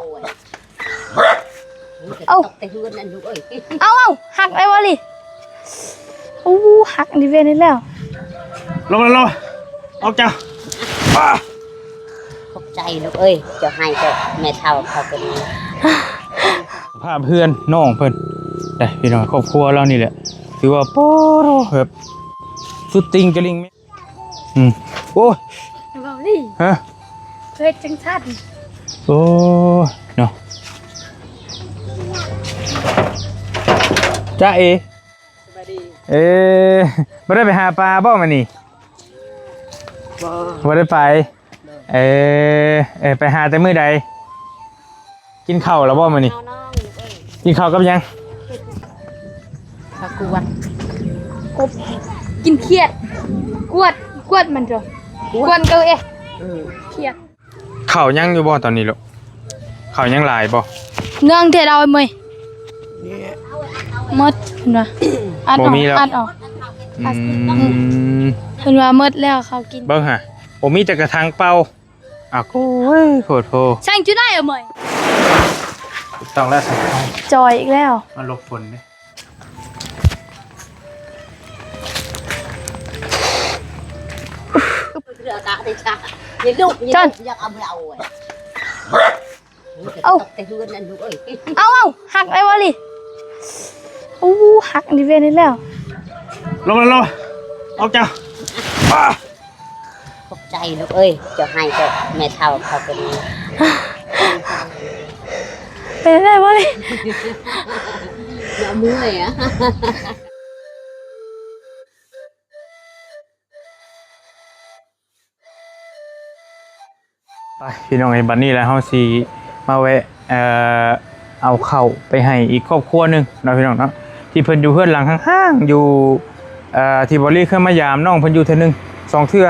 ເອົ້າ ແຕ່ເຮືອນນັ້ນລູກເອີຍ ເອົາ ເອົາ ຫັກໄດ້ບໍ່ລີ້? ໂອ້ ຫັກນີ້ເວນອີກແລ້ວ. ລົງມາ ລົງມາ ອອກເຈົ້າ. ຂອບໃຈລູກເອີຍ ເຈົ້າໃຫ້ເຈົ້າແມ່ເຖົ້າເຂົາເປັນ ສະພາບເຮືອນນ້ອງເພິ່ນເດ້ພີ່ນ້ອງ ຄອບຄົວລາວນີ້ແຫຼະ ຖືວ່າ ໂອ້ ແບບສຸດຕິ່ງຈະລິ່ງ. ອືມ ໂອ້ຍ ເວົ້າລີ້ ຮະ ເຮັດຈັ່ງຊັ້ນ. ໂອ້ຍ ເນາະ ຈ໊ະເອ ສະບາຍດີ. ເອີ ບໍ່ໄດ້ໄປຫາປາບໍ່ມື້ນີ້? ບໍ່ ບໍ່ໄດ້ໄປ. ເອີ ເອີ ໄປຫາແຕ່ມື້ໃດ? ກິນເຂົ້າແລ້ວບໍ່ມື້ນີ້? ເຂົ້ານ້ອງເອີຍ. ກິນເຂົ້າກັບຫຍັງ? ເຂົ້າກວດ ກົບ ກິນຂຽດ ກວດ ກວດມັນເຖາະ ກວດ ກວນເຂົາເອ ເອີ ຂຽດ. ເຂົ້າຍັງຢູ່ບໍ່ຕອນນີ້ລູກ? ເຂົ້າຍັງຫຼາຍບໍ່? ເນື່ອງແທ້ດາວເອີຍ ໝົດເພິ່ນວ່າ ອັດ ບໍ່ມີແລ້ວ ອັດອອກ. ອືມ ເພິ່ນວ່າໝົດແລ້ວເຂົ້າກິນ ເບິ່ງຫາ ໂອ້ ມີແຕ່ກະຖັງເປົ່າ. ອ້າວ ໂອ້ຍ ໂພດໂພ ຊ່າງຈຸໄດ້ເອົາໃໝ່ ຕ້ອງແລ້ວ ຈອຍອີກແລ້ວ ມາຫຼົບຝົນເດ້. ເອົາຕາໄດ້ຊະ ຢ່າລູກ ຢ່າລູກ ຢ່າເອົາໄປເອົາ. ເອົ້າ ແຕ່ເຮືອນນັ້ນລູກເອີຍ ເອົາ ເອົາ ຫັກໄດ້ບໍ່ລີ້? ໂອ້ ຫັກນີ້ເວນອີກແລ້ວ. ລົງມາ ລົງມາ ອອກເຈົ້າ. ຂອບໃຈລູກເອີຍ ເຈົ້າໃຫ້ເຈົ້າແມ່ເຖົ້າເຂົາເປັນ ເປັນໄດ້ບໍ່ລີ້? ເມື່ອຍອະ. ໄປພີ່ນ້ອງເອີຍ ບັດນີ້ລະເຮົາຊິມາແວະ ເອີ ເອົາເຂົ້າໄປໃຫ້ອີກຄອບຄົວໜຶ່ງເນາະພີ່ນ້ອງເນາະ ທີ່ເພິ່ນຢູ່ເຮືອນຫຼັງຫ້າງໆ ຢູ່ ເອີ ທີ່ບໍ່ລີເຄີຍມາຢາມນ້ອງເພິ່ນຢູ່ເທື່ອໜຶ່ງສອງເທື່ອ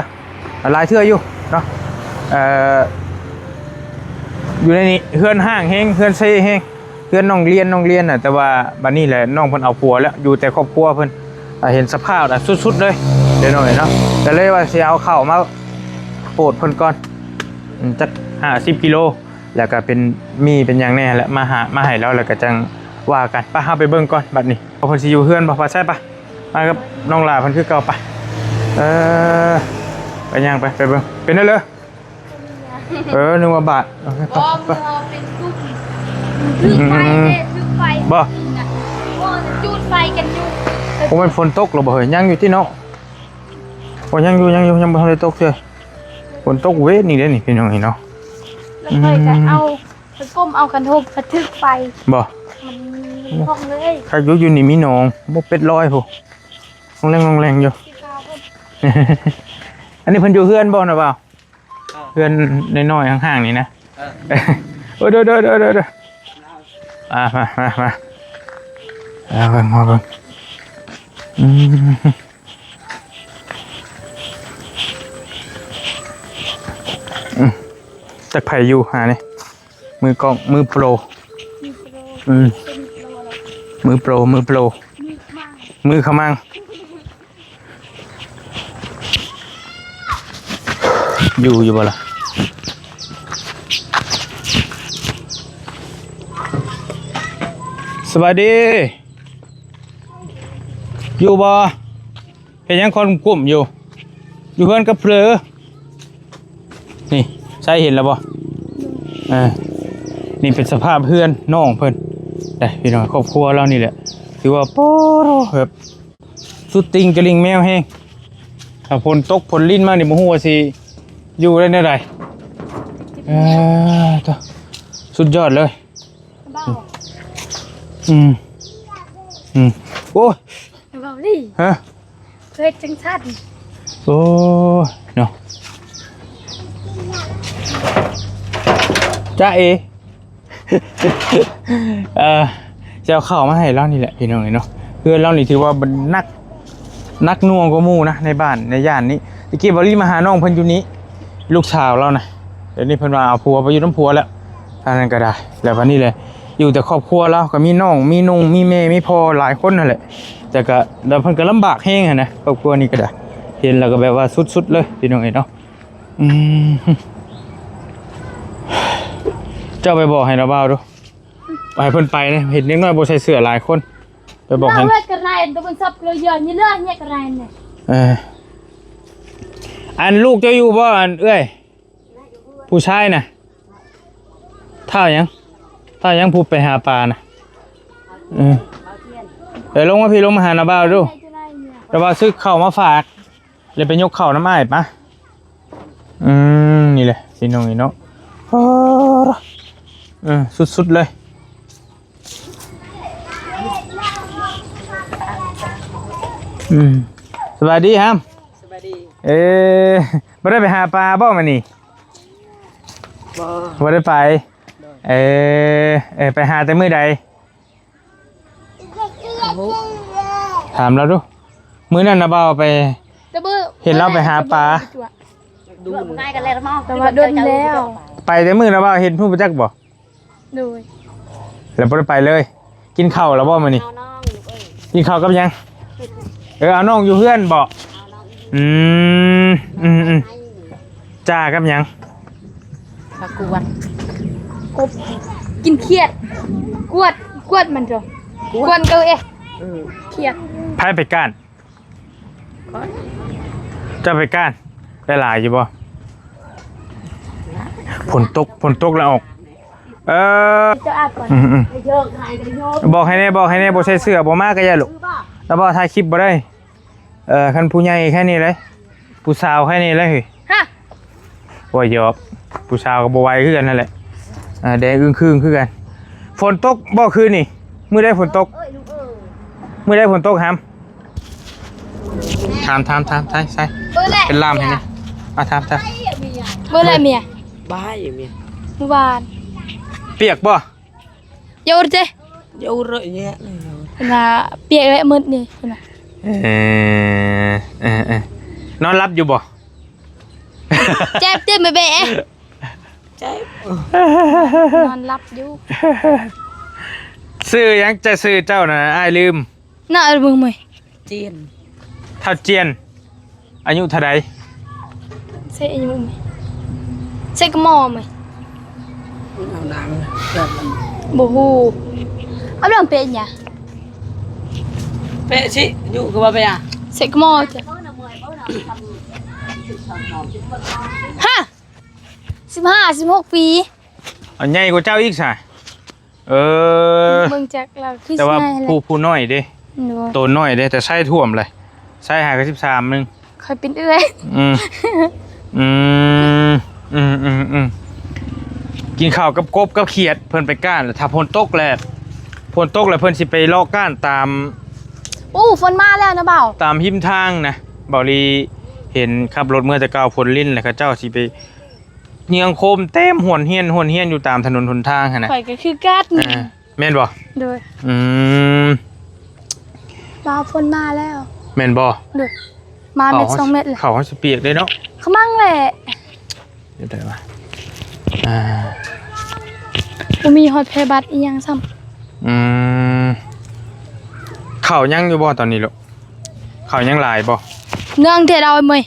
ຫຼາຍເທື່ອຢູ່ເນາະ ເອີ ຢູ່ໃນນີ້ ເຮືອນຮ້າງແຮງ ເຮືອນເຊແຮງ ເຮືອນນ້ອງລຽນ ນ້ອງລຽນນະ ແຕ່ວ່າບັດນີ້ແຫຼະ ນ້ອງເພິ່ນເອົາຜົວແລ້ວ ຢູ່ແຕ່ຄອບຄົວເພິ່ນ ເຫັນສະພາບລະສຸດໆເລີຍພີ່ນ້ອງເອີຍເນາະ ກະເລີຍວ່າຊິເອົາເຂົ້າມາໂປດເພິ່ນກ່ອນ ອືມ ຈັກຫ້າສິບກິໂລ ແລ້ວກະເປັນໝີ່ເປັນຫຍັງແດ່ແຫຼະ ມາຫາ ມາໃຫ້ລາວ ແລ້ວກະຈັ່ງວ່າກັນ. ໄປ ເຮົາໄປເບິ່ງກ່ອນບັດນີ້ ເພິ່ນຊິຢູ່ເຮືອນບໍ່? ໄປ ໃສ່ ໄປ ມາກັບນ້ອງຫຼ້າເພິ່ນຄືເກົ່າ ໄປ. ເອີ ໄປ ຍ່າງໄປ ໄປເບິ່ງ ເປັນແນວເລີ? ເອີ ນຶກວ່າບາດ ໂອເຄ ໄປ ບໍ່ ໄປ ເຮົາເປັນກຸ່ມ ຖືກໄຟເດ້ ຖືກໄຟ ບໍ່ ໂອ້ ຈູດໄຟກັນຢູ່. ໂອ້ ມັນຝົນຕົກແລ້ວບໍ່ເຮີ້ຍ? ຍັງຢູ່ຕິເນາະ. ໂອ້ ຍັງຢູ່ ຍັງຢູ່ ຍັງບໍ່ທັນໄດ້ຕົກເທື່ອ. ຝົນຕົກເວນນີ້ເດ້ນີ້ ພີ່ນ້ອງເອີຍເນາະ. ແລ້ວຂ້ອຍກະເອົາ ໄປກົ້ມເອົາຄັນໂຮມ ກະຖືກໄຟ ບໍ່ ມັນ ມັນ ອືມ ຂອງເລີຍ. ຄັກຢູ່ ຢູ່ນີ້ມີໜອງ ບໍ່ ເປັດລອຍພຸ້ນ ລອງແລງ ລອງແລງຢູ່. ອັນນີ້ເພິ່ນຢູ່ເຮືອນບໍ່ນະບ່າວ? ເອີ ເຮືອນນ້ອຍໆ ຫ່າງໆ ນີ້ນະ. ເອີ ໂອ້ຍ ໂດຍໆ ອ່າ ມາ ມາ ມາ ເອົາເບິ່ງ ເອົາເບິ່ງ ອືມ ອືມ ຈັກໃຜຢູ່ຫານີ້ ມືກ້ອງ ມືໂປຣ ມືໂປຣ ອືມ ເປັນໂປຣແລ້ວ ມືໂປຣ ມືໂປຣ ມືຂະມັງ ມືຂະມັງ. ຢູ່ ຢູ່ບໍ່ລະ? ສະບາຍດີ ຢູ່ບໍ່? ເຮັດຫຍັງຄົນກຸ້ມຢູ່? ຢູ່ເຮືອນກະເຜີ. ນີ້ ໃສເຫັນແລ້ວບໍ່? ເອີ ນີ້ເປັນສະພາບເຮືອນນ້ອງເພິ່ນເດ້ພີ່ນ້ອງ. ຄອບຄົວລາວນີ້ແຫຼະ ຖືວ່າ ໂອ້ ແບບສຸດຕິ່ງຈະລິ່ງແມວແຮງ. ຖ້າຝົນຕົກຝົນລິນມານີ້ ບໍ່ຮູ້ວ່າຊິຢູ່ໄດ້ແນວໃດ. ເອີ ໂທ້ ສຸດຍອດເລີຍ. ອືມ ອືມ ໂອ້ຍ ເວົ້າລີ້ ຮະ ເຮັດຈັ່ງຊັ້ນ. ໂອ້ຍ ເນາະ ຈ໊ະເອ ເອີ ຊິເອົາເຂົ້າມາໃຫ້ລາວນີ້ແຫຼະ ພີ່ນ້ອງເອີຍເນາະ. ເຮືອນລາວນີ້ຖືວ່າໜັກ ໜັກໜ່ວງກວ່າໝູ່ນະ ໃນບ້ານໃນຍ່ານນີ້. ຕະກີ້ບ່າວລີມາຫານ້ອງເພິ່ນຢູ່ນີ້ ລູກສາວລາວນະ. ດຽວນີ້ເພິ່ນວ່າເອົາຜົວໄປຢູ່ນຳຜົວແລ້ວ ອັນນັ້ນກະໄດ້. ແລ້ວບາດນີ້ແຫຼະ ຢູ່ແຕ່ຄອບຄົວລາວ ກະມີນ້ອງ ມີນຸ່ງ ມີແມ່ ມີພໍ່ຫຼາຍຄົນຫັ້ນແຫຼະ. ແຕ່ກະ ແລ້ວເພິ່ນກະລຳບາກແຮງຫັ້ນນະ ຄອບຄົວນີ້ກະໄດ້. ເຫັນແລ້ວກະແບບວ່າສຸດໆເລີຍ ພີ່ນ້ອງເອີຍເນາະ. ອືມ ເ ເຈົ້າໄປບອກໃຫ້ລາວເວົ້າດູ ໃຫ້ເພິ່ນໄປນະ ເຫັນເດັກນ້ອຍບໍ່ໃສ່ເສື້ອຫຼາຍຄົນ ໄປບອກໃຫ້ Lah, wek keren, temen sop lo yo, nyela, nyek keren. ເອີ ອັນລູກເຈົ້າຢູ່ບໍ່ ອັນເອື້ອຍ? ຜູ້ຊາຍນະ ທ້າວຫຍັງ? ທ້າວຫຍັງ ຜູ້ໄປຫາປານະ? ເອີ ເອີ ລົງມາພີ້ ລົງມາຫານ້າບ່າວດູ ນ້າບ່າວຊື້ເຂົ້າມາຝາກ ແລ້ວໄປຍົກເຂົ້ານຳອ້າຍປະ. ອືມ ນີ້ແຫຼະພີ່ນ້ອງເອີຍເນາະ ເອີ ສຸດໆເລີຍ. ອືມ ສະບາຍດີຫຳ. ສະບາຍດີ. ເອີ ບໍ່ໄດ້ໄປຫາປາບໍ່ມື້ນີ້? ບໍ່ ບໍ່ໄດ້ໄປ. ໂດຍ. ເອີ ເອີ ໄປຫາແຕ່ມື້ໃດ? ຖາມລາວດູ ມື້ນັ້ນນະບ່າວໄປ ແຕ່ມື້ ເຫັນລາວໄປຫາປາ ແຕ່ວ່າດົນແລ້ວ ໄປແຕ່ມື້ນະບ່າວເຫັນ ຮູ້ຈັກບໍ່? ໂດຍ. ແລ້ວບໍ່ໄດ້ໄປເລີຍ. ກິນເຂົ້າແລ້ວບໍ່ມື້ນີ້? ເອົານ້ອງຢູ່ເອີຍ. ກິນເຂົ້າກັບຫຍັງ? ເອີ ເອົານ້ອງຢູ່ເຮືອນບໍ່? ເອົານ້ອງຢູ່ ອືມ ອືມ ອືມ. ຈ້າກັບຫຍັງ? ປາກວດ ກົບ ກິນຂຽດ ກວດ ກວດມັນເຖາະ ກວດ ກວດເອົາເອ ເອີ ຂຽດ. ໃຜໄປກ້ານ? ຂ້ອຍ. ເຈົ້າໄປກ້ານໄດ້ຫຼາຍຢູ່ບໍ່? ຝົນຕົກ ຝົນຕົກແລ້ວອອກ ເອີ ເຈົ້າອາບກ່ອນ ອືມໆ. ບອກໃຫ້ແດ່ ບອກໃຫ້ແດ່ ບໍ່ໃສ່ເສື້ອ ບໍ່ມາກໍຢ່າລູກ ແລ້ວບໍ່ຖ່າຍຄລິບບໍ່ໄດ້. ເອີ ຄັນຜູ້ໃຫຍ່ແຄ່ນີ້ເລີຍ ຜູ້ສາວແຄ່ນີ້ເລີຍ. ຮະ ບໍ່ ຢອກ ຜູ້ສາວກໍບໍ່ໄຫວຄືກັນຫັ້ນແຫຼະ. ອ່າ ແດງອຶ້ງຄຶງຄືກັນ. ຝົນຕົກບໍ່ຄືນນີ້? ມື້ໃດຝົນຕົກ? ເອີຍ ລູກເອີຍ. ມື້ໃດຝົນຕົກຫຳ? ຖາມ ຖາມ ຖາມ ໃສ່ ໃສ່ ເປັນລ່າມໃຫ້ແດ່. ອ່າ ຖາມ ຖາມ ມື້ໃດເມຍ? ບ່າຍເມຍ ມື້ວານ. ປຽກບໍ່? ຢ່າອຸດເດ ຢ່າອຸດເລີຍ ເພິ່ນວ່າປຽກແຫຼະໝົດນີ້ ເພິ່ນວ່າ. ເອີ ເອີ ເອີ ນອນຫຼັບຢູ່ບໍ່? ເຈັບຕິ ແບະ ເຈັບ ນອນຫຼັບຢູ່. ຊື່ຫຍັງ? ຈະຊື່ເຈົ້ານະ ອ້າຍລືມ. ນະ ເອີ ເບິ່ງເມຍ ຈຽນ ທ້າວຈຽນ ອາຍຸເທົ່າໃດ? ເສຍອາຍຸເມຍ ເສຍກະໝໍເມຍ ເອົານາງ ບໍ່ຮູ້ ເອົານາງເປະຫຍັງ ເປະຊິ ອາຍຸຄືວ່າເປະຫຍັງ ເສຍກະໝໍ ຮະ ສິບຫ້າ ສິບຫົກປີ ເອົາໃຫຍ່ກວ່າເຈົ້າອີກຊະ. ເອີ ເບິ່ງຈາກລາວຄື ແຕ່ວ່າຜູ້ ຜູ້ນ້ອຍເດ້ ໂຕນ້ອຍເດ້ ແຕ່ໄຊຖ້ວມເລີຍ ໄຊຫາກະສິບສາມໜຶ່ງ ຂ້ອຍເປັນເອື້ອຍ. ອືມ ອືມ ອືມ ອືມ ອືມ. ກິນເຂົ້າກັບກົບກັບຂຽດ ເພິ່ນໄປກ້ານ ຖ້າຝົນຕົກແລ້ວ ຝົນຕົກແລ້ວເພິ່ນຊິໄປເລາະກ້ານຕາມ ໂອ້ ຝົນມາແລ້ວນະບ່າວ ຕາມຮິມທາງນະ. ບ່າວລີເຫັນຂັບລົດເມືອແຕ່ເກົ່າ ຝົນລິນ ແລ້ວເຂົາເຈົ້າຊິໄປ ເຍືອງໂຄມເຕັມ ຫ້ວນຮຽນ ຫ້ວນຮຽນຢູ່ຕາມຖະໜົນຫົນທາງຫັ້ນນະ. ຂ້ອຍກໍຄືກັນ. ເອີ ແມ່ນບໍ່? ໂດຍ. ອືມ ວ່າຝົນມາແລ້ວ ແມ່ນບໍ່? ໂດຍ. ມາເມັດສອງເມັດແລ້ວ ເຂົ້າເຮົາຊິປຽກເດ້ເນາະ ຂະມັງແຫຼະ. ເຮັດໄດ້ວະ? ອ່າ ບໍ່ມີຮອດແພບັດອີ່ຫຍັງຊ້ຳ. ອືມ ເຂົ້າຍັງຢູ່ບໍ່ຕອນນີ້ລູກ? ເຂົ້າຍັງຫຼາຍບໍ່? ເນື່ອງແທ້ດາວເມຍ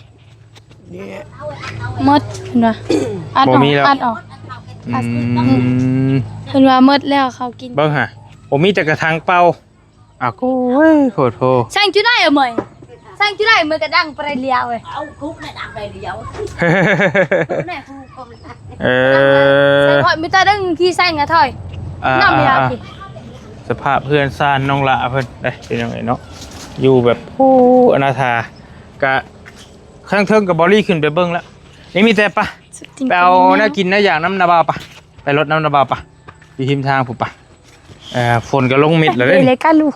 ໝົດ ເພິ່ນວ່າ ອັດອອກ ບໍ່ມີແລ້ວ ອັດອອກ. ອືມ ເພິ່ນວ່າໝົດແລ້ວເຂົ້າກິນ ເບິ່ງຫາ ບໍ່ມີແຕ່ກະຖັງເປົ່າ. ອາ ໂອ້ຍ ໂຄດໂພ ແຊງຈຸໄດ້ເອີຍເມຍ ແຊງຈຸໄດ້ເມຍກະດັງໄປລຽວເອີຍ ເອົາຄຸກແມ່ດັງໄປລຽວ ຄຸກແມ່ ເອີ ໃສ່ຂ້ອຍມີແຕ່ດຶງຂີ້ແຊງກະຖອຍ ອ່າ ນ້ຳຢາ ອ່າ ກິນ. ສະພາບເຮືອນຊານນ້ອງຫຼ້າເພິ່ນເດ້ ເປັນຈັ່ງໃດເນາະ ຢູ່ແບບ ໂອ້ ອະນາຖາ ກະ ທາງເທິງກະບໍ່ລີຂຶ້ນໄປເບິ່ງລະ ນີ້ມີແຕ່ປະ ໄປເອົາແນວກິນແນວຢາກນຳນ້າບ່າວປະ ໄປລົດນຳນ້າບ່າວປະ ຢູ່ຮິມທາງພຸ້ນປະ. ເອີ ຝົນກະລົງເມັດແລ້ວເດ້ ເດ ເລກາລູ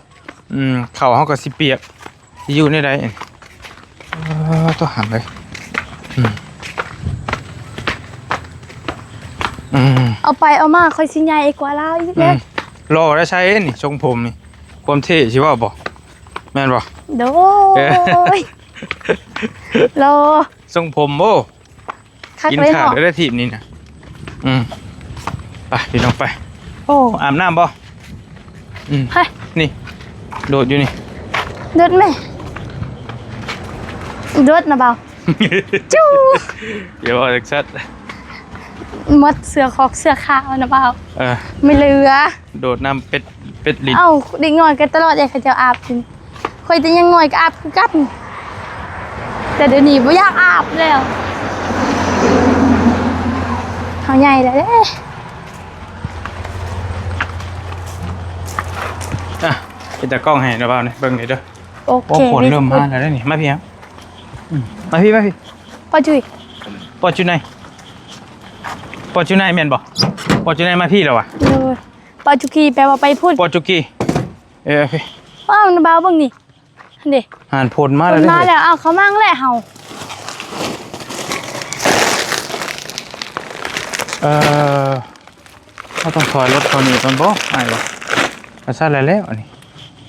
ອືມ ເຂົ້າເຮົາກະຊິປຽກ ຊິຢູ່ແນວໃດ? ເອີ ໂຕຫາມເລີຍ ອືມ ອືມ ເອົາໄປເອົາມາຂ້ອຍຊິໃຫຍ່ກວ່າລາວອີກແລ້ວ. ອືມ ຫຼໍ່ໄດ້ໃຊ້ນີ້ ຊົງຜົມນີ້ ຄວາມເທ່ຊິເວົ້າບໍ່ ແມ່ນບໍ່? ໂດຍ ເອີ ຫຼໍ່ ຊົງຜົມ ໂອ້ ຄັກເລີຍເນາະ ກິນຂາດໄດ້ທີບນີ້ນະ. ອືມ ໄປພີ່ນ້ອງໄປ. ໂອ້ ອາບນ້ຳບໍ່? ອືມ ນີ້ ໂດດຢູ່ນີ້ ໂດດແມ່ ໂດດນະບ່າວ ຈູ້ ຢ່າເວົ້າຈັ່ງຊັ້ນ ໝົດເສື້ອຄອກເສື້ອຂາວນະບ່າວ. ເອີ ບໍ່ເຫຼືອ ໂດດນ້ຳເປັດ ເປັດລິນ. ເອົ້າ ເດັກນ້ອຍກໍຕະຫຼອດໃດ ເຂົາເຈົ້າອາບກິນ. ຂ້ອຍແຕ່ຍັງນ້ອຍກໍອາບຄືກັນ ແຕ່ດຽວນີ້ບໍ່ຢາກອາບແລ້ວ ເຮົາໃຫຍ່ແລ້ວເດ້. ອ່ະ ເປັນຕາກ້ອງໃຫ້ນະບ່າວນີ້ ເບິ່ງນີ້ເດີ. ໂອເຄ ໂອ້ ຝົນເລີ່ມມາແລ້ວເດ້ນີ້. ມາພີ້ ອືມ ມາພີ້ ມາພີ້. ປາຈຸຍ ປາຈຸໄນ ປາຈຸໄນແມ່ນບໍ່? ປາຈຸໄນມາພີ້ແລ້ວຫວາ? ໂດຍ ປາຈຸກີແປວ່າໄປພຸ້ນ ປາຈຸກີ. ເອີ ພີ້ ອ້າວ ນະບ່າວເບິ່ງນີ້ ຫັ້ນເດ້ ຫັ້ນ ຝົນມາແລ້ວ ຝົນມາແລ້ວ. ເອົາ ເຂົ້າມາແລ້ວເຮົາ. ເອີ ເຮົາຕ້ອງຖອຍລົດເຂົ້ານີ້ກ່ອນບໍ່? ອ້າຍບໍ່? ກະຊັ້ນແລ້ວ ອັນນີ້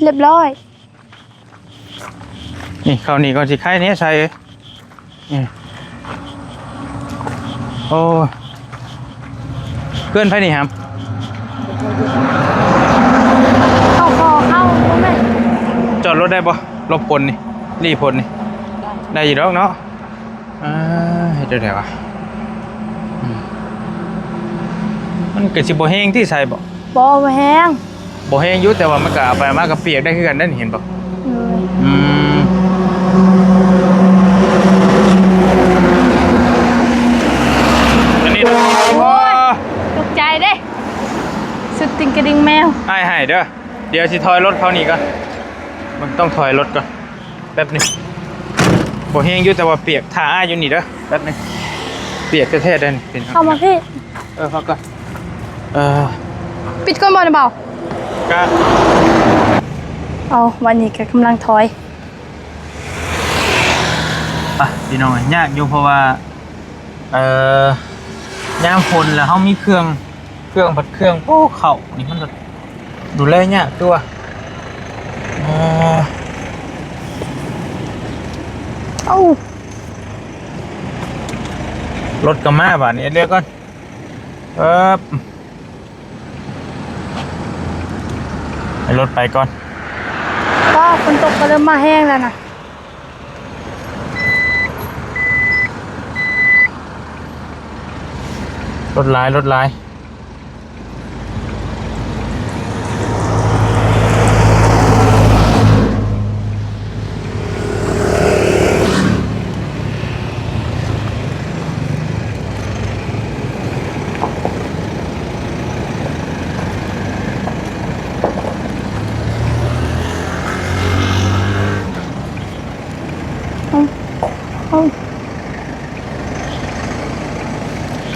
ຮຽບຮ້ອຍ. ນີ້ ເຂົ້ານີ້ກ່ອນຊິໄຄແດ່ ໃສ່ເອີຍ. ນີ້ ໂອ້ຍ ເພື່ອນໃຜນີ້ຫຳ? ເຂົ້າຂໍເຂົ້າບໍ່ແມ່ນ. ຈອດລົດໄດ້ບໍ່? ຫຼົບຝົນນີ້ ຫຼີ້ຝົນນີ້ ໄດ້ຢູ່ດອກເນາະ. ອ່າ ເຮັດຈັ່ງໃດວະ? ອືມ ມັນກໍຊິບໍ່ແຮງຕິ ໃສ່ບໍ່? ບໍ່ ບໍ່ແຮງ. ບໍ່ແຮງຢູ່ ແຕ່ວ່າມັນກໍເອົາໄປເອົາມາກໍປຽກໄດ້ຄືກັນເດ້ ເຫັນບໍ່? ເອີ ອືມ ອັນນີ້ ໂອ້ຍ ໂອ້ຍ ຕົກໃຈເດ້ ສຸດຕິ່ງກະດິ່ງແມວ. ອ້າຍໃຫ້ເດີ ດຽວຊິຖອຍລົດເຂົ້ານີ້ກ່ອນ ມັນຕ້ອງຖອຍລົດກ່ອນ. ແປັບໜຶ່ງ ບໍ່ແຮງຢູ່ ແຕ່ວ່າປຽກ. ຖ້າອ້າຍຢູ່ນີ້ເດີ ແປັບໜຶ່ງ ປຽກແທ້ໆເດີ. ເຂົ້າມາພີ້ ເອີ ເຂົ້າກ່ອນ. ເອີ ປິດກ່ອນບໍ່ນະບ່າວ? ກະ ເອົາ ວັນນີ້ກະກຳລັງຖອຍ. ອ່ະ ພີ່ນ້ອງ ຍາກຢູ່ ເພາະວ່າ ເອີ ຍາມຝົນແລ້ວເຮົາມີເຄື່ອງ ເຄື່ອງ ພັດເຄື່ອງ ໂອ້ ເຂົ້ານີ້ມັນ ດູແລຍາກຕົວະ. ເອີ ເອົ້າ ລົດກໍມາບາດນີ້ ເອົາເລືອກກ່ອນ. ເອີ ໃຫ້ລົດໄປກ່ອນ. ວ້າ ຝົນຕົກກໍເລີ່ມມາແຮງແລ້ວນະ. ລົດຫຼາຍ ລົດຫຼາຍ. ເອົາ ເອົາ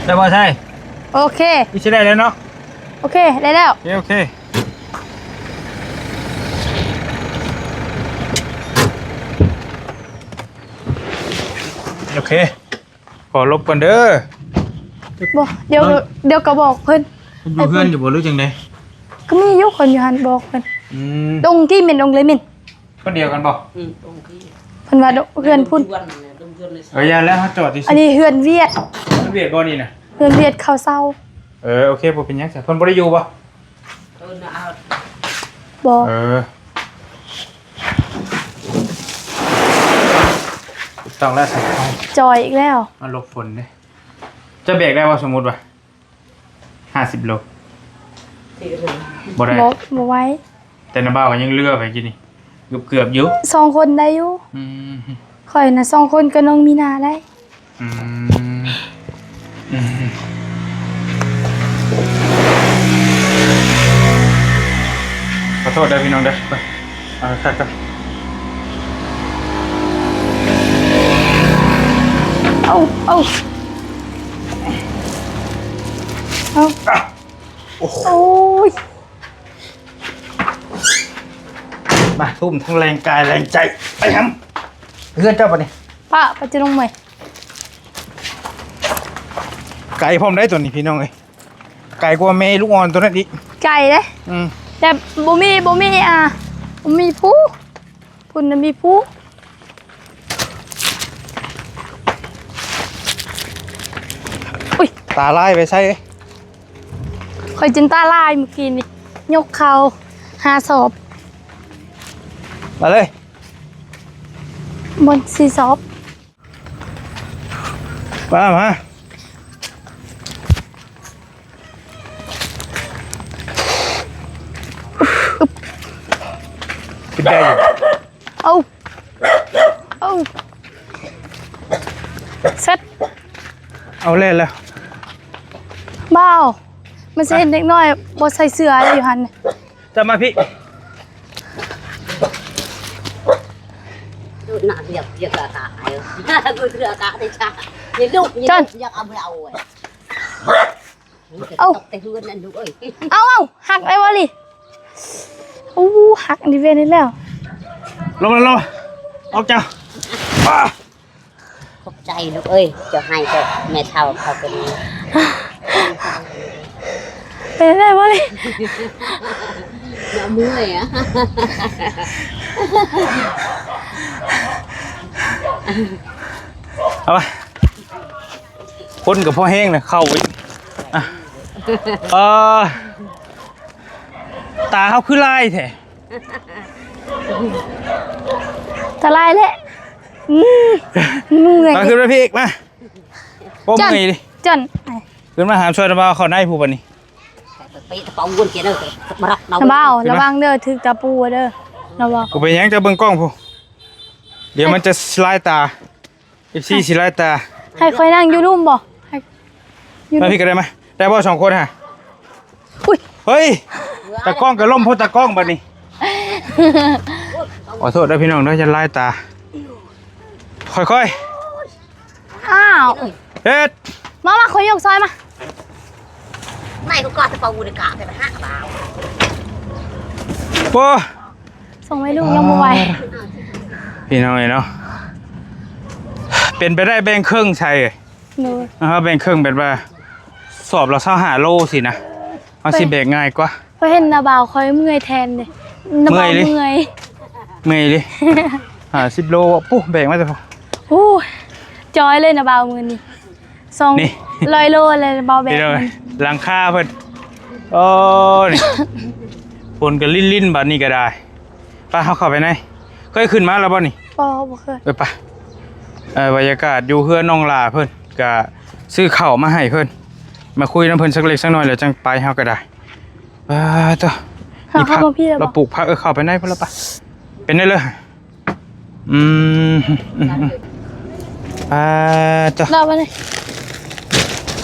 ໄດ້ບໍ່ໄຊ? ໂອເຄ ຄືຊິໄດ້ແລ້ວເນາະ. ໂອເຄ ໄດ້ແລ້ວ. ໂອເຄ ໂອເຄ ໂອເຄ ຂໍຫຼົບກ່ອນເດີ. ບໍ່ ດຽວ ເອີ ດຽວກໍບອກເພິ່ນ. ເພິ່ນຢູ່ເຮືອນຢູ່ບໍ່ ຫຼືຈັ່ງໃດ? ກໍມີຢູ່ຄົນຢູ່ຫັ້ນ ບອກເພິ່ນ. ອືມ ດົງທີ່ເໝັນ ດົງເລີຍເໝັນ. ຄົນດຽວກັນບໍ່? ອືມ ໂອເຄ ເພິ່ນວ່າເຮືອນພຸ້ນ. ເອີ ຢ່າແລ້ວ ເຮົາຈອດທີ່ ອັນນີ້ເຮືອນຫວຽດ. ເຮືອນຫວຽດບໍ່ນີ້ນະ? ເຮືອນຫວຽດເຂົາເຊົ່າ. ເອີ ໂອເຄ ບໍ່ເປັນຫຍັງຊະ. ເພິ່ນບໍ່ໄດ້ຢູ່ບໍ່? ເອີ ບໍ່. ເອີ ຕ້ອງແລ້ວຊະ. ຈ່ອຍອີກແລ້ວ. ມາຫຼົບຝົນເດ້. ຈະແບກໄດ້ບໍ່ ສົມມຸດວ່າ ຫ້າສິບໂລ? ບໍ່ໄດ້ ບໍ່ ບໍ່ໄຫວ. ແຕ່ນ້າບ່າວກໍຍັງເຫຼືອໄປກີ້ນີ້ ເກືອບໆຢູ່. ສອງຄົນໄດ້ຢູ່. ອືມ ຂ້ອຍນະ ສອງຄົນກັບນ້ອງມີນາໄດ້. ອືມ ອືມ ຂໍໂທດເດີພີ່ນ້ອງເດີ. ເອົາຄັກໆ ເອົາ ເອົາ ເອົາ ໂອ້ໂຫ ໂອ້ຍ ມາ ທຸ່ມທັງແຮງກາຍແຮງໃຈ ໄປຫຳ ເຮືອນເຈົ້າປະນີ້. ປ້າ ໄປຈະລົງໃໝ່. ໄກພ້ອມໄດ໋ຕົວນີ້ພີ່ນ້ອງເອີຍ ໄກກວ່າແມ່ລູກອ່ອນຕົວນັ້ນອີກ. ໄກເດ້. ອືມ ແຕ່ບໍ່ມີ ບໍ່ມີ ອ່າ ບໍ່ມີພູ. ພຸ້ນນະມີພູ. ອຸ້ຍ ຕາລາຍໄປໃສ? ຂ້ອຍຈົນຕາລາຍມື້ກີ້ນີ້ ຍົກເຂົ້າຫ້າສອບ. ມາເລີຍ ບໍ່ ສີ່ສອບ. ມາ ມາ. ໄດ້ຢູ່. ເອົາ ເອົາ ເສັດ ເອົາແລ້ວ ແລ້ວ. ບ່າວ ມັນຊິເຫັນເດັກນ້ອຍບໍ່ໃສ່ເສື້ອຢູ່ຫັ້ນ. ຈະມາພີ້ ດູດໜ້າ ຢາກ ຢາກອາກາດ ເອີ ກູຖືອາກາດໄດ້ຊ້າ ເຫັນລູກ ເຫັນລູກ ຢາກເອົາ ເອົາ ເອົາ ແຕ່ເຮືອນນັ້ນລູກເອີຍ ເອົາ ເອົາ ຫັກໄດ້ບໍ່ນີ້? ໂອ້ ຫັກນີ້ເວນນີ້ແລ້ວ. ລົງມາ ລົງມາ ອອກເຈົ້າ ອາ ຂອບໃຈລູກເອີຍ ເຈົ້າໃຫ້ແຕ່ແມ່ເຖົ້າເຂົາເປັນ ເປັນໄດ້ບໍ່ນີ້? ເມື່ອຍອະ ເອົາມາ. ຄົນກໍພໍແຮງນະ ເຂົ້າອີກ ອະ ເອີ ຕາເຮົາຄືລາຍແທ້ ຕາລາຍແຫຼະ. ອືມ ເມື່ອຍ ມາຂຶ້ນມາພີ້ອີກ ມາ. ໂອ້ ເມື່ອຍເດ ຈັນ ຂຶ້ນມາຫາມຊ່ວຍນຳບ່າວເຂົ້າໃນຜູ້ບັດນີ້ ເປະຕະເປົາວົນເກເດີ ມາຮັບເອົາ ນຳບ່າວ ຂຶ້ນມາ ລະວັງເດີ ຖືກຕະປູເດີ ລະວັງ. ບໍ່ເປັນຫຍັງ ເຈົ້າເບິ່ງກ້ອງພຸ້ນ ດຽວມັນຈະລາຍຕາ. ເອັຟຊີ ຊິລາຍຕາ ໃຫ້ຂ້ອຍນັ່ງຢູ່ລຸ່ມບໍ່? ໃຫ້ຢູ່ ມາພີ້ກໍໄດ້ ມາ ໄດ້ບໍ່ສອງຄົນຫະ? ອຸ້ຍ ເຮີ້ຍ ຕາກ້ອງກໍລົ້ມໂພດ ຕາກ້ອງບັດນີ້ ຂໍໂທດເດີພີ່ນ້ອງເດີ ຢ່າລາຍຕາ ຄ່ອຍໆ ອ້າວ ເຮັດ ມາ ມາ ຂ້ອຍຍົກຊ່ອຍ ມາ ໄໝ້ກໍກວາດແຕ່ເປົາອູດກະແຕ່ຫາບ່າວ ໂອ້ ສົ່ງໄວ້ລູກຍັງບໍ່ໄຫວ ພີ່ນ້ອງເອີຍເນາະ ເປັນໄປໄດ້ແບ່ງເຄິ່ງໃສ່ ໂດຍ ເຮົາແບ່ງເຄິ່ງແບບວ່າສອບລະຊາວຫ້າໂລຊີ້ນະ ເຮົາຊິແບກງ່າຍກວ່າ. ຂ້ອຍເຫັນນ້າບ່າວຂ້ອຍເມື່ອຍແທນເດ້ ນ້າບ່າວເມື່ອຍ ເມື່ອຍເດ້ ຫ້າສິບໂລ ປຸ້ ແບກມາແຕ່ພຸ້ນ ໂອ້ຍ ຈອຍເລີຍນ້າບ່າວມື້ນີ້ ສອງຮ້ອຍໂລແລ້ວບ່າວແບກ ນີ້ເດີ ຫຼັງຄາເພິ່ນ ໂອ້ ນີ້ ຝົນກໍລິນໆ ບາດນີ້ກໍໄດ້ ໄປ ເຮົາເຂົ້າໄປໃນ ເຄີຍຂຶ້ນມາແລ້ວບໍ່ນີ້? ບໍ່ ບໍ່ເຄີຍ ເອີ ໄປ ເອີ ບັນຍາກາດຢູ່ເຮືອນນ້ອງຫຼ້າເພິ່ນ ກະຊື້ເຂົ້າມາໃຫ້ເພິ່ນ ມາຄຸຍນຳເພິ່ນສັກເລັກສັກນ້ອຍ ແລ້ວຈັ່ງໄປ ເຮົາກໍໄດ້ ປາດໂທ້ ເຮົາເຂົ້າມາພີ້ແລ້ວບໍ່? ລາວປູກຜັກ ເອີ ເຂົ້າໄປໃນພຸ້ນລະປະ ເປັນໄດ້ເລີຍ ອືມ ອືມ ອືມ ອ່າ ເຈົ້າ ລາວມານີ້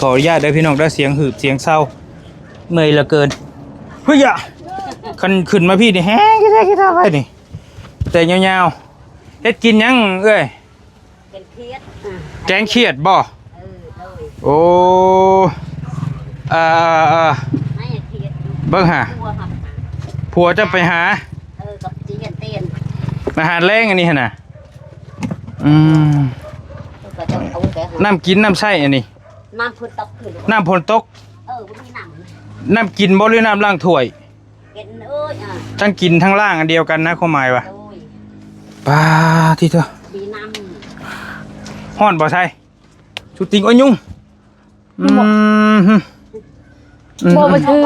ຂໍອະນຸຍາດເດີພີ່ນ້ອງເດີ ສຽງຫືບສຽງເຊົາ ເມື່ອຍເຫຼືອເກີນ ເຮີ້ຍ ຄັນຂຶ້ນມາພີ້ນີ້ແຮງກິດແທ້ກິດແທ້ໄປນີ້ ແຕ່ຍາວໆ ເຮັດກິນຫຍັງເອື້ອຍ? ແກງຂຽດ ອ່າ ແກງຂຽດບໍ່? ເອີ ໂດຍ ໂອ້ ເອີ ເອີ ເອີ ໃຫ້ຂຽດຢູ່ ເບິ່ງຫາ ຜົວເຮົາໄປຫາ ຜົວເຈົ້າໄປຫາ ເອີ ກັບຈີນເຕັ້ນ ອາຫານແລງອັນນີ້ຫັ້ນນະ ອືມ ເຂົາເຈົ້າເອົາໄປ ນ້ຳກິນນ້ຳໃຊ້ອັນນີ້ ນ້ຳຝົນຕົກຄື ນ້ຳຝົນຕົກ ເອີ ບໍ່ມີນ້ຳ ນ້ຳກິນບໍ່ ຫຼືນ້ຳລ້າງຖ້ວຍ? ກິນເອີຍ ອ່າ ທັງກິນທັງລ້າງອັນດຽວກັນນະ ຄວາມໝາຍວ່າ ໂດຍ ປາດໂທ້ ດີນຳ ຮ້ອນບໍ່ໃສ່ ຊຸດຕິງ ໂອ້ຍ ຍຸງ ອືມ ບໍ່ ບໍ່ຖືກ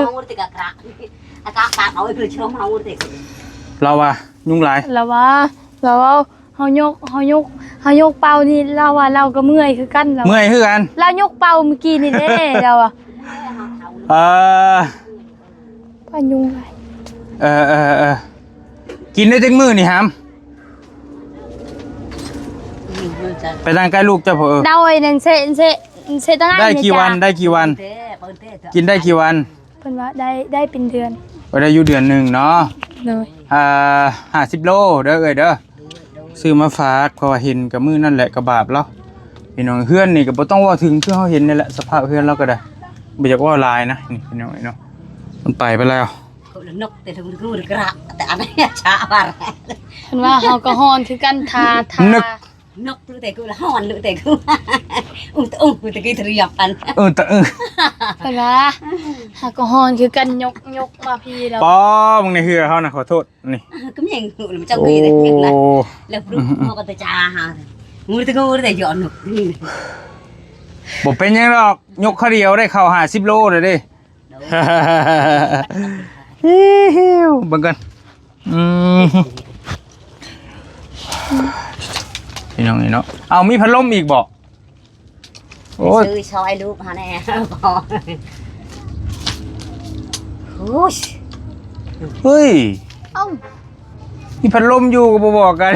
ລາວວ່າຍຸງຫຼາຍ ລາວວ່າ ລາວເວົ້າ ເຮົາຍົກ ເຮົາຍົກ ເຮົາຍົກເປົານີ້ ລາວວ່າລາວກໍເມື່ອຍຄືກັນ ລາວ ເມື່ອຍຄືກັນ ລາວຍົກເປົາມື້ກີ້ນີ້ເດ້ ລາວວ່າ ເອີ ວ່າຍຸງຫຼາຍ ເອີ ເອີ ເອີ ກິນໄດ້ຈັກມື້ນີ້ຫຳ? ໄປນັ່ງໃກ້ລູກເຈົ້າເພີ້ນ ເອີ ເດົາໄອ້ນັ້ນເຊ ເຊ ເຊຕັ້ງ ໄດ້ກີ່ວັນ? ໄດ້ກີ່ວັນ? ກິນໄດ້ກີ່ວັນ? ເພິ່ນວ່າໄດ້ ໄດ້ເປັນເດືອນ ໄດ້ຢູ່ເດືອນໜຶ່ງເນາະ ໂດຍ ອ່າ ຫ້າສິບໂລເດີເອື້ອຍເດີ ຊື້ມາຝາກ ເພາະວ່າເຫັນກັບມື້ນັ້ນແຫຼະ ກໍບາບລາວ ພີ່ນ້ອງ ເຮືອນນີ້ກໍບໍ່ຕ້ອງເວົ້າເຖິງ ຄືເຮົາເຫັນນີ້ແຫຼະ ສະພາບເຮືອນລາວກໍໄດ້ ບໍ່ຢາກເວົ້າຫຼາຍນະ ນີ້ພີ່ນ້ອງເນາະ ມັນໄປ ໄປແລ້ວ ນົກແຕ່ທຸກມື້ກະ ແຕ່ອັນນີ້ຊ້າວ່າ ເພິ່ນວ່າເຮົາກໍຮ້ອນຄືກັນ ຖ້າ ຖ້າ ນົກ ນົກ ແຕ່ກູຮ້ອນ ແຕ່ກູ ອຸຕະອຸ ຕະກີ້ທະລຽບກັນ ເອີ ຕະ ເອີ ເພິ່ນວ່າ ເຮົາກໍຮ້ອນຄືກັນ ຍົກ ຍົກມາພີ້ແລ້ວ ປໍ ມຶງໃນເຮືອເຮົານະ ຂໍໂທດ ນີ້ ກະແມ່ງຫູນະ ມັນຈັກມີແຕ່ ໂອ້ ແລ້ວ ອືມ ເຮົາກໍຕະຈາຫາ ງູຕະງູແຕ່ຢອນນົກ ນີ້ ບໍ່ເປັນຫຍັງດອກ ຍົກຄາວດຽວໄດ້ເຂົ້າຫ້າສິບໂລແລ້ວເດ້ ໂດຍ ເບິ່ງກ່ອນ ອືມ ພີ່ນ້ອງນີ້ເນາະ ເອົາ ມີພັດລົມອີກບໍ? ໂອ້ຍ ຊື້ຊ່ອຍລູກເຮົາແດ່ ໂອ້ຍ ເຮີ້ຍ ເອົ້າ ມີພັດລົມຢູ່ກໍບໍ່ບອກກັນ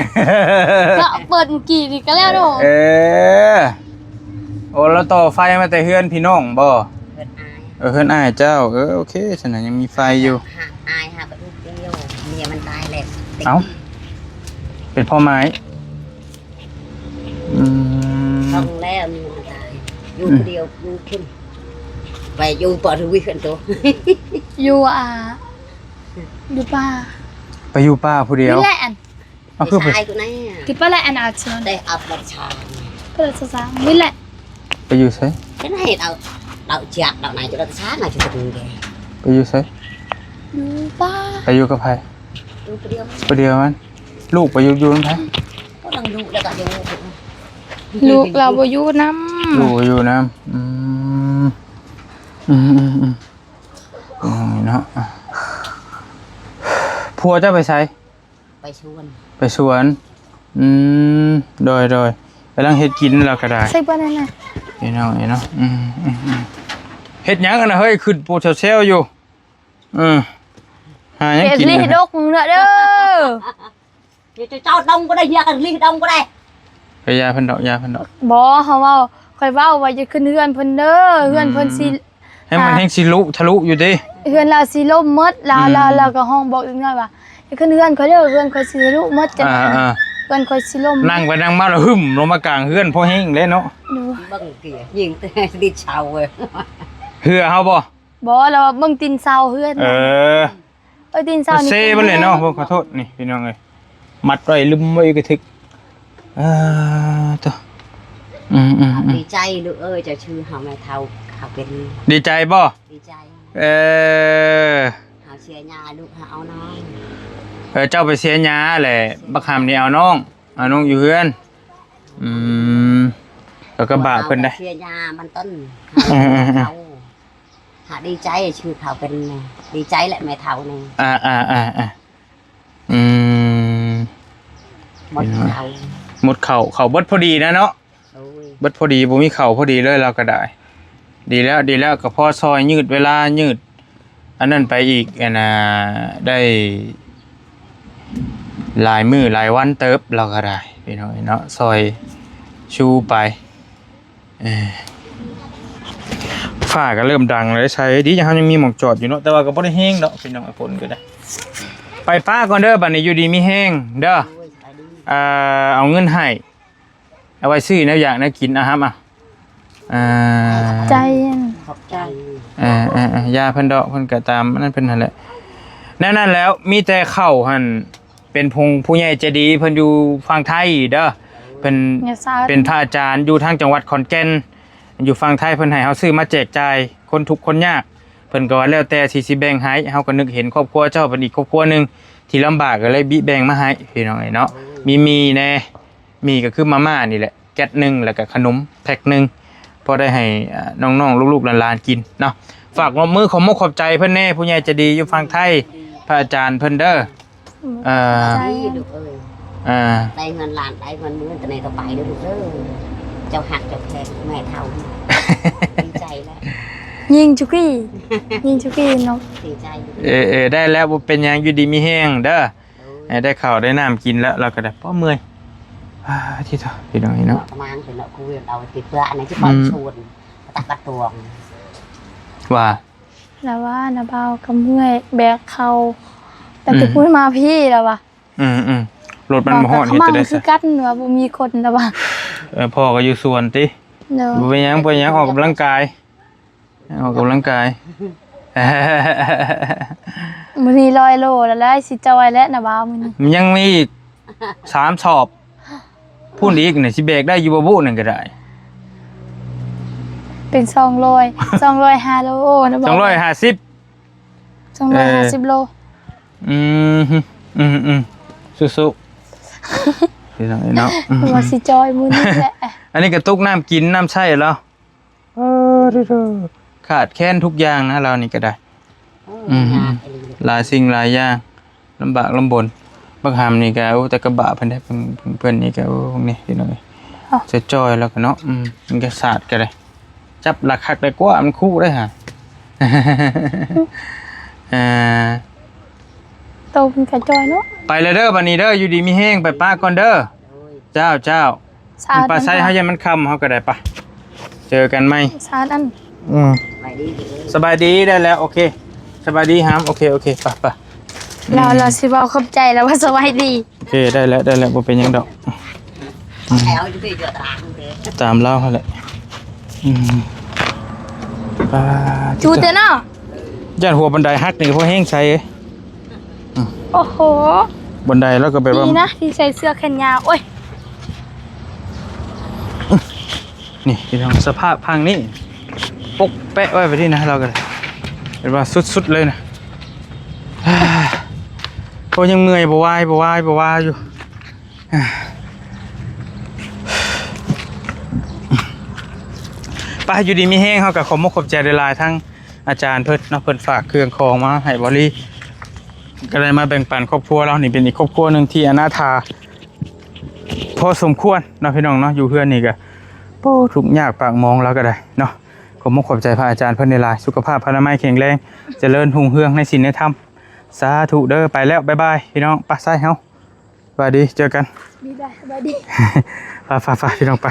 ກໍເປີດມື້ກີ້ນີ້ກໍແລ້ວເນາະ. ເອີ ໂອ້ ລາວຕໍ່ໄຟມາແຕ່ເຮືອນພີ່ນ້ອງບໍ່? ເຮືອນອ້າຍ ເອີ ເຮືອນອ້າຍເຈົ້າ. ເອີ ໂອເຄ ຊັ້ນນະ ຍັງມີໄຟຢູ່. ຫາ ອ້າຍຫາກະດູກດຽວ ເມຍມັນຕາຍແລ້ວ. ເອົ້າ ເປັນພໍ່ໝາຍ. ອືມ ຕ້ອງແລ້ວ ເມຍມັນຕາຍ ຢູ່ ອືມ ຜູ້ດຽວຢູ່ພຸ້ນ. ໄປຢູ່ປາທະວີເພິ່ນໂຕ ຢູ່ ອ່າ ຢູ່ປ່າ ໄປຢູ່ປ່າຜູ້ດຽວ. ນີ້ແຫຼະ ອັນ ເອົາ ຄືໄປ ທີ່ປາແລະ ອັນ ອາດຊອນ ໄດ້ອັບລັດຊາ ປາແລະຊາ ນີ້ແຫຼະ. ໄປຢູ່ໃສ? ເຮັດໃຫ້ເອົາ ເອົາຈັກ ເອົານາຍຈຸລັດຊາ ນາຍຈຸລັດຊາ. ໄປຢູ່ໃສ? ຢູ່ປ່າ. ໄປຢູ່ກັບໃຜ? ຢູ່ຜູ້ດຽວ ຜູ້ດຽວມັນ. ລູກໄປຢູ່ ຢູ່ນຳໃຜ? ກໍທັງລູກແລ້ວກໍຢູ່ ລູກລາວບໍ່ຢູ່ນຳ. ລູກບໍ່ຢູ່ນຳ. ອືມ ອືມໆໆ ເນາະ. ຜົວເຈົ້າໄປໃສ? ໄປສວນ ໄປສວນ. ອືມ ໂດຍໆ ກຳລັງເຮັດກິນແລ້ວກໍໄດ້ ໃສ່ເບິ່ງແດ່ນະ ພີ່ນ້ອງເອີຍເນາະ. ອືມໆໆ ເຮັດຫຍັງຫັ້ນນະເຮີ້ຍ? ຂຶ້ນໂປແຊວໆຢູ່. ເອີ ຫາຫຍັງກິນ ເຮັດລີດດົກເນາະເດີ. ເຈົ້າດອງບໍ່ໄດ້ ເຮັດລີດດອງບໍ່ໄດ້. ເອີ ຢ່າເພິ່ນດອກ ຢ່າເພິ່ນດອກ. ບໍ່ ເຮົາເວົ້າ ຂ້ອຍເວົ້າວ່າຢ່າຂຶ້ນເຮືອນເພິ່ນເດີ ເຮືອນເພິ່ນຊິ ອືມ ແຮງມັນ ອ່າ ແຮງຊິລຸທະລຸຢູ່ເດ້ ເຮືອນລາວຊິລົ້ມໝົດ. ລາວ ອືມ ລາວ ລາວກໍຮ້ອງບອກອີກໜ້ອຍວ່າ ຢ່າຂຶ້ນເຮືອນຂ້ອຍເດີ ເຮືອນຂ້ອຍຊິທະລຸໝົດ. ອ່າໆ ເຮືອນຂ້ອຍຊິລົ້ມ ນັ່ງໄປນັ່ງມາແລ້ວຫຶ້ມລົງມາກາງເຮືອນ ພໍແຮງແລ້ວເນາະ. ໂດຍ ເບິ່ງເກຍຍິງຕິດເສົາເວີຍ ເຮືອເຮົາບໍ່? ບໍ່ ລາວວ່າເບິ່ງຕີນເສົາເຮືອນ. ເອີ ເອີ ຕີນເສົານີ້ ເຊມັນເລີຍເນາະ. ໂອ້ ຂໍໂທດ ນີ້ພີ່ນ້ອງເອີຍ ມັດໄວ້ລຶ້ມໄວ້ກະທຶກ. ເອີ ໂທ້ ອືມໆໆ ດີໃຈລູກເອີຍ ເຈົ້າຊື່ເຮົາແມ່ເຖົ້າເຮົາເປັນ. ດີໃຈບໍ່? ດີໃຈ. ເອີ ເຮົາເສຍຫຍ້າລູກເຮົາເອົານ້ອງ. ເອີ ເຈົ້າໄປເສຍຫຍ້າແຫຼະ ບັກຫຳນີ້ເອົານ້ອງ ເອົານ້ອງຢູ່ເຮືອນ. ອືມ ກໍກະບາບເພິ່ນໄດ໋ ເສຍຫຍ້າມັນຕົ້ນ ເຮົາ ເຮົາ ຫາກດີໃຈ ຊື່ເຂົາເປັນ ດີໃຈແຫຼະແມ່ເຖົ້ານີ້. ອ່າໆໆໆ ອືມ ໝົດເຂົ້າ ໝົດເຂົ້າ ເຂົ້າເບິດພໍດີນະເນາະ. ໂດຍ ເບິດພໍດີ ບໍ່ມີເຂົ້າພໍດີເລີຍ ລາວກໍໄດ້. ດີແລ້ວ ດີແລ້ວ ກໍພໍຊ່ອຍຍືດເວລາ ຍືດອັນນັ້ນໄປອີກ ອັນນ່າ ໄດ້ຫຼາຍມື້ຫຼາຍວັນເຕີບ ລາວກໍໄດ້ ພີ່ນ້ອງເນາະ ຊ່ອຍຊູໄປ. ເອີ ຟ້າກໍເລີ່ມດັງແລ້ວ ໃສດີ ເຮົາຍັງມີໝ່ອງຈອດຢູ່ເນາະ ແຕ່ວ່າກໍບໍ່ໄດ້ແຮງດອກ ພີ່ນ້ອງ. ຝົນກໍໄດ້ ໄປປ້າກ່ອນເດີ ບັດນີ້ຢູ່ດີມີແຮງເດີ. ໂດຍ ສະບາຍດີ. ເອົາເງິນໃຫ້ ເອົາໄວ້ຊື້ແນວຢາກແນວກິນ ອາຫາມ ອາ ຂອບໃຈ ຂອບໃຈ. ເອີໆໆ ຢ່າເພິ່ນດອກ ເພິ່ນກໍຕາມນັ້ນເພິ່ນຫັ້ນແຫຼະ. ແນວນັ້ນແລ້ວ ມີແຕ່ເຂົ້າຫັ້ນ ເປັນຜູ້ ຜູ້ໃຫຍ່ໃຈດີ ເພິ່ນຢູ່ຝັ່ງໄທເດີ ເພິ່ນເປັນພະອາຈານຢູ່ທາງຈັງຫວັດຂອນແກ່ນ ຢູ່ຝັ່ງໄທ ເພິ່ນໃຫ້ເຮົາຊື້ມາແຈກຈ່າຍຄົນທຸກຄົນຍາກ. ເພິ່ນກໍວ່າແລ້ວແຕ່ຊິ ຊິແບ່ງໃຫ້ ເຮົາກໍນຶກເຫັນຄອບຄົວເຈົ້າເປັນອີກຄອບຄົວໜຶ່ງທີ່ລຳບາກ ກໍເລີຍບິແບ່ງມາໃຫ້ ພີ່ນ້ອງເອີຍເນາະ. ມີໝີ່ແດ່ ໝີ່ກໍຄືມາມ່ານີ້ແຫຼະ ແກັດໜຶ່ງ ແລ້ວກໍຂະໜົມແພັກໜຶ່ງ ພໍໄດ້ໃຫ້ ອ່າ ນ້ອງໆ ລູກໆ ຫຼານໆ ກິນເນາະ. ຝາກມອບມືຂອບມົກຂອບໃຈເພິ່ນແດ່ ຜູ້ໃຫຍ່ໃຈດີຢູ່ຝັ່ງໄທ ພະອາຈານເພິ່ນເດີ. ເອີ ຂອບໃຈ ລູກເອີຍ ອ່າ ໄດ້ເງິນລ້ານ ໄດ້ເງິນໝື່ນ ຕອນນີ້ກໍໄປເດີລູກເດີ. ເຈົ້າຮັກເຈົ້າແພງແມ່ເຖົ້າ ດີໃຈແລ້ວ ຍິງຈຸກີ ຍິງຈຸກີເນາະ. ດີໃຈ ເອີໆ ໄດ້ແລ້ວ ບໍ່ເປັນຫຍັງ ຢູ່ດີມີແຮງເດີ. ໂດຍ ໃຫ້ໄດ້ເຂົ້າໄດ້ນ້ຳກິນແລ້ວ ລາວກໍໄດ້ພໍເມື່ອຍ. ອາ ທິໂທ ພີ່ນ້ອງເອີຍເນາະ ປະມານເປັນເນາະ ຄູວຽນເອົາຕິເພື່ອອັນນັ້ນຊິເຂົ້າ ອືມ ຊວນ ປະຕັກປະຕວງ ວ່າ ລາວວ່າ ນ້າບ່າວກໍເມື່ອຍແບກເຂົ້າ ຕັ້ງແຕ່ ອືມ ພຸ້ນມາພີ້ ລາວວ່າ. ອືມໆ ລົດມັນບໍ່ຮອດ ເຮັດຈັ່ງໃດ ຄືກັນວ່າບໍ່ມີຄົນ ລາວວ່າ. ເອີ ພໍ່ກໍຢູ່ສວນຕິ. ໂດຍ ບໍ່ເປັນຫຍັງ ບໍ່ເປັນຫຍັງ ອອກກຳລັງກາຍ ອອກກຳລັງກາຍ. ມື້ນີ້ຮ້ອຍໂລແລ້ວ ໄດ້ຊິຈ່ອຍແລ້ວນະບ່າວ ມື້ນີ້. ມັນຍັງມີອີກສາມສອບ ພຸ້ນອີກນີ້ ຊິແບກໄດ້ຢູ່ບໍ່ບຸ ນັ້ນກໍໄດ້ ເປັນສອງຮ້ອຍ ສອງຮ້ອຍຫ້າໂລນະບ່າວ ສອງຮ້ອຍຫ້າສິບ ສອງຮ້ອຍຫ້າສິບໂລ. ເອີ ອືມ ອືມໆ ສູ້ໆ ພີ່ນ້ອງເອີຍເນາະ. ວ່າຊິຈ່ອຍມື້ນີ້ແຫຼະ ອັນນີ້ກໍຕຸກນ້ຳກິນນ້ຳໃຊ້ແລ້ວ. ເອີ ເດີໆ ຂາດແຄນທຸກຢ່າງນະ ລາວນີ້ກໍໄດ້. ໂອ້ ອືມ ຍາກອີ່ຫຼີ ຫຼາຍສິ່ງຫຼາຍຢ່າງ ລຳບາກລຳບົນ. ບັກຫຳນີ້ກໍ ໂອ້ ແຕ່ກະບະເພິ່ນເດ້ ເພິ່ນ ເພິ່ນນີ້ກໍ ໂອ້ ນີ້ພີ່ນ້ອງເອີຍ ເອົ້າ ຈະຈ່ອຍແລ້ວກໍເນາະ. ອືມ ມັນກໍສາດກໍໄດ້ ຈັບຫຼັກຄັກໄດ້ກວ່າ ມັນຄຸໄດ້ຫາ. ເອີ ຕ ໂຕເພິ່ນກະຈ່ອຍເນາະ. ໄປແລ້ວເດີ ບັດນີ້ເດີ ຢູ່ດີມີແຮງ ໄປປະກ່ອນເດີ. ເຈົ້າ ເຈົ້າ. ສາ ໄປໃສ ເຮົາຢ້ານມັນຄ່ຳ ເຮົາກໍໄດ້ ໄປ ເຈີກັນໃໝ່. ສາອັນ ອືມ ສະບາຍດີ ໄດ້ແລ້ວ ໂອເຄ ສະບາຍດີຫາມ ໂອເຄ ໂອເຄ ໄປ ໄປ. ລາວ ອືມ ລາວຊິເວົ້າຂອບໃຈ ລາວວ່າສະບາຍດີ. ໂອເຄ ໄດ້ແລ້ວ ໄດ້ແລ້ວ ບໍ່ເປັນຫຍັງດອກ. ອືມ ຕາມລາວຫັ້ນແຫຼະ. ອືມ ປາ ຈູແຕ່ເນາະ ຢ້ານຫົວບັນໄດຫັກນີ້ ພໍແຮງໃສ່. ອືມ ໂອ້ໂຫ ບັນໄດລາວກໍແບບວ່າ ດີນະທີ່ໃສ່ເສື້ອແຂນຍາວ. ໂອ້ຍ ນີ້ພີ່ນ້ອງ ສະພາບພັງນີ້ ປົກແປະໄວ້ແບບນີ້ນະ ລາວກໍໄດ້ ແບບວ່າສຸດໆເລີຍນະ. ໂອ້ ຍັງເມື່ອຍ ບໍ່ວາຍ ບໍ່ວາຍ ບໍ່ວາຍຢູ່. ໄປ ຢູ່ດີມີແຮງ. ເຮົາກໍຂໍມຸກຂອບໃຈຫຼາຍໆ ທັງອາຈານເພິ່ນເນາະ ເພິ່ນຝາກເຄື່ອງຂອງມາໃຫ້ບໍລີ ກໍໄດ້ມາແບ່ງປັນຄອບຄົວລາວ. ນີ້ເປັນອີກຄອບຄົວໜຶ່ງທີ່ອະນາຖາພໍສົມຄວນເນາະ ພີ່ນ້ອງເນາະ. ຢູ່ເຮືອນນີ້ກໍ ໂອ້ ທຸກຍາກປາກໝອງ ລາວກໍໄດ້ເນາະ. ຂໍມຸກຂອບໃຈພະອາຈານເພິ່ນຫຼາຍໆ ສຸຂະພາບພະນາໄມແຂງແຮງ ຈະເລີນຮຸ່ງເຮືອງໃນສິນໃນທຳ. ສາທຸເດີ. ໄປແລ້ວ ບາຍບາຍ ພີ່ນ້ອງ. ໄປ ໃສ່ເຮົາ ສະບາຍດີ ເຈີກັນ. ໄປ ໄປ ໄປ ພີ່ນ້ອງ ໄປ.